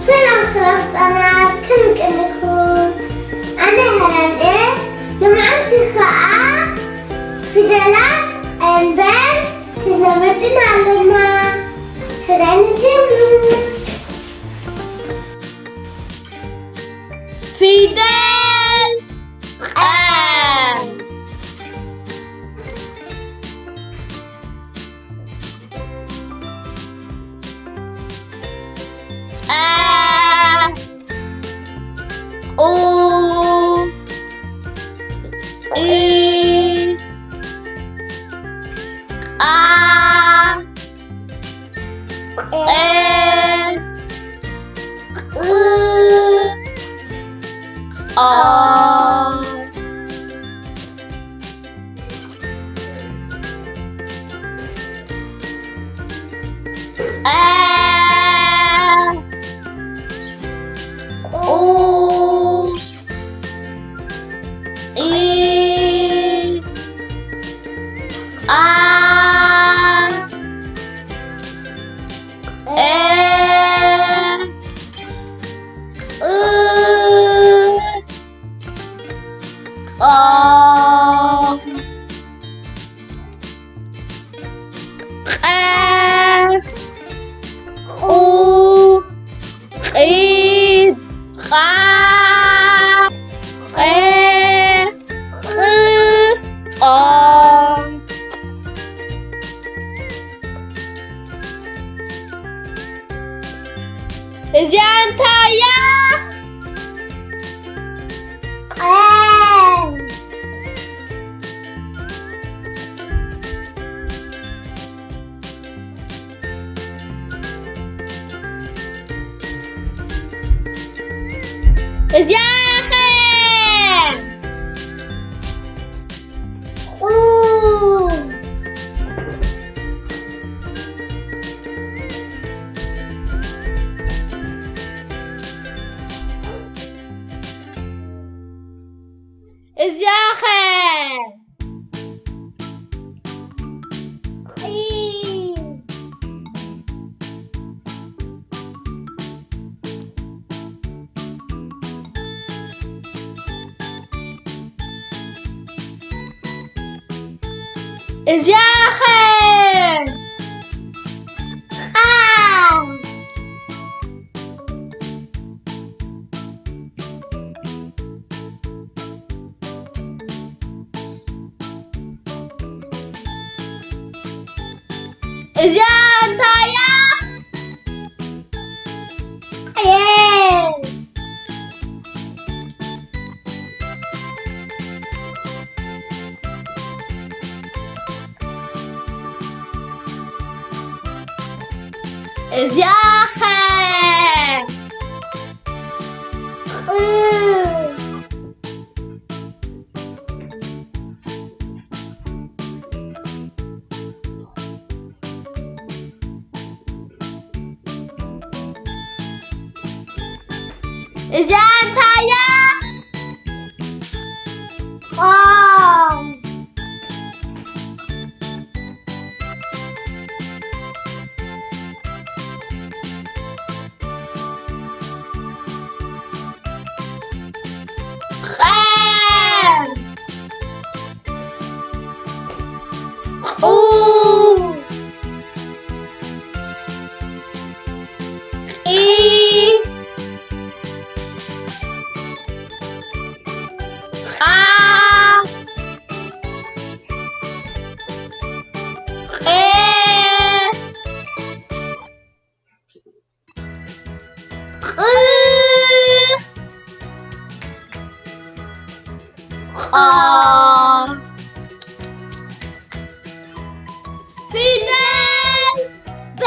ሰላም ሰላም ህጻናት፣ ከመይ ቀኒኹም? ኣነ ሃናን እየ። ሎማዓንቲ ከኣ ፊደላት ኣንበን ሒዝና መጺና ኣለና። ሕራይ ንጀምር። ፊደል ቀ። ቀ፣ ቁ፣ ቒ፣ ቓ፣ ቐ፣ ቕ፣ ܩ። ቀ፣ ቁ፣ ቒ፣ ቓ፣ ቐ፣ ܩ፣ ܩ። ቐ፣ ቑ፣ ቒ፣ ቓ፣ ቐ፣ ܩ፣ ܩ። እዚኣ እንታይ እያ? ቀ። እዚኣ ኸ? ቑ። እዚኣ ኸ? ቒ። እዚኣ ኸ? ቓ። እዚኣ እንታይ እያ? ቐ። እዚኣ ኸ? ቕል። እዚኣ እንታይ እያ? ቖም። ቐ። ቑ። ቒ። ቓ። ܩ። ܩ። ܩ። ፊደል በ።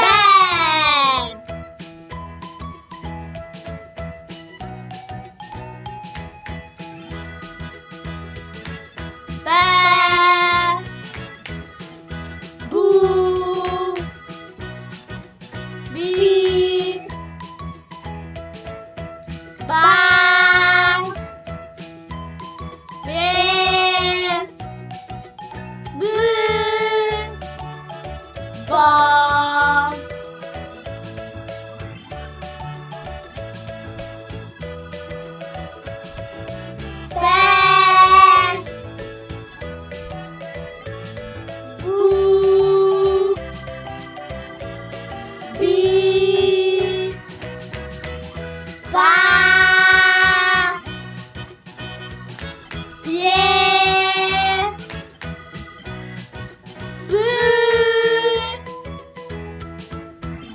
ባ፣ ቤ፣ ብ፣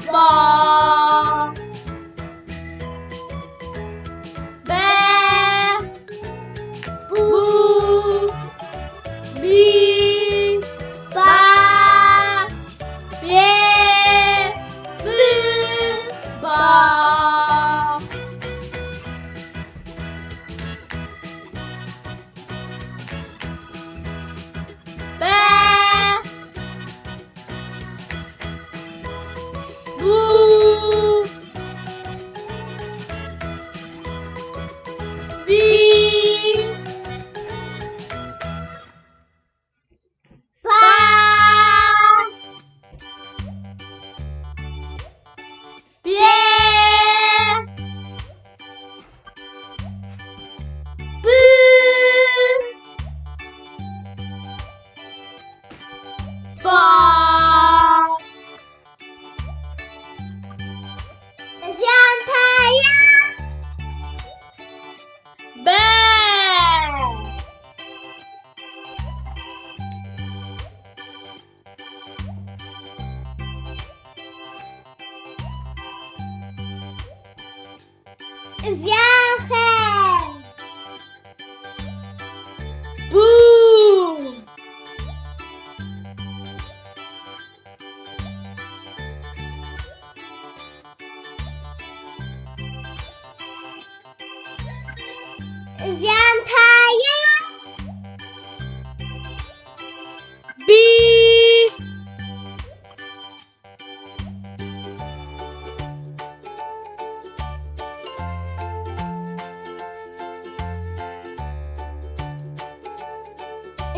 ባ፣ በ፣ ቡ፣ ቢ፣ ባ፣ ቤ፣ ብ፣ ባ። በ፣ ቡ፣ ቢ፣ ባ፣ ቤ፣ ብ፣ ባ። እዚኣ እንታይ እያ? በ፣ እዚኣ ኸ? ቡ፣ እዚኣ እንታይ እያ? ቢ፣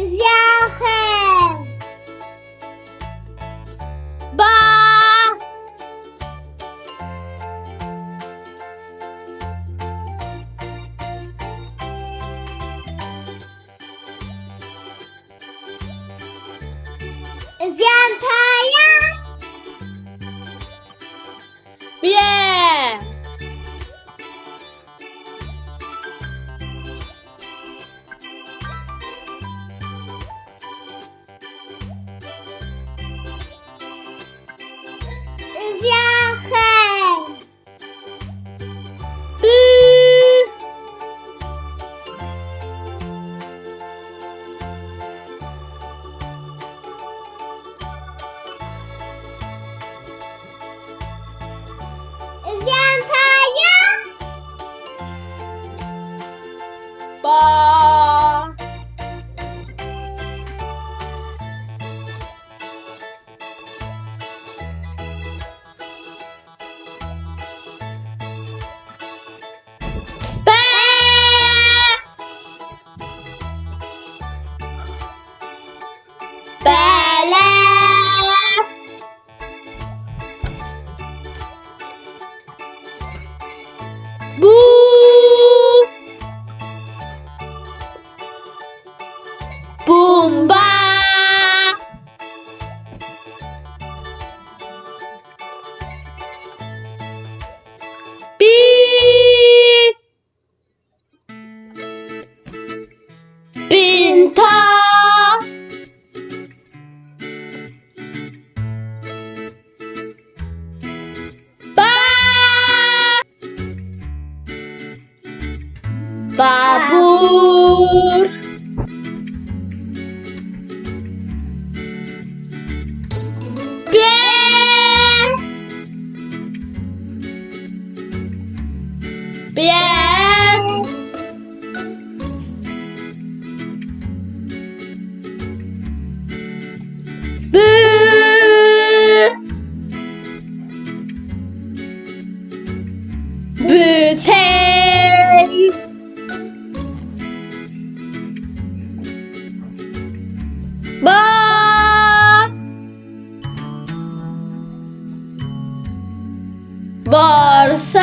እዚኣ ኸ? ባ፣ እዚኣ እንታይ እያ? ብየ፣ እዚኣ ኸ? ብ፣ እዚኣ እንታይ እያ? ባ፣ በ፣ በለስ፣ ቡ፣ ቡምባ፣ ቢ፣ ቢንቶ፣ ባ፣ ባቡር፣ ቤ፣ ቤት፣ ብ፣ ብተይ፣ ባ፣ ቦርሳ፣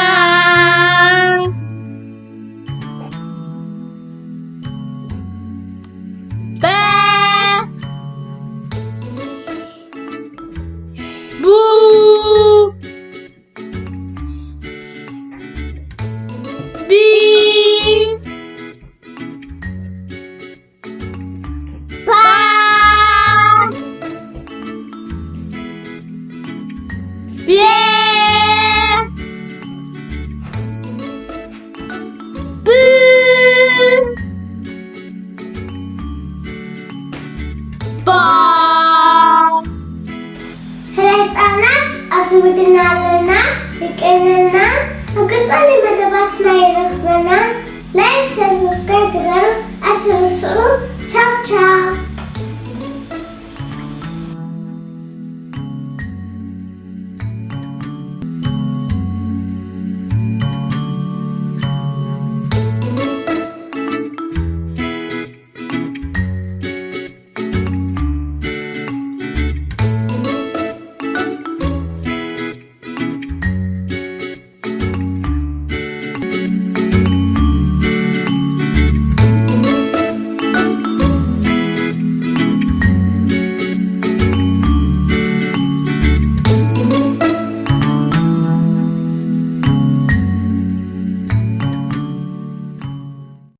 በ፣ ቡ፣ ቢ፣ ባ፣ ቤ፣ ብ፣ ባ። ሕራይ ህጻናት፣ ኣብዚ ውድና ኣለና። ይቀነልና። ኣብ ቀጻሊ መደባትና ይረኽበና። ላይክ፣ ሸር፣ ሰብስክራይብ ግበሩ። ኣይትርስዑ። ቻው ቻው።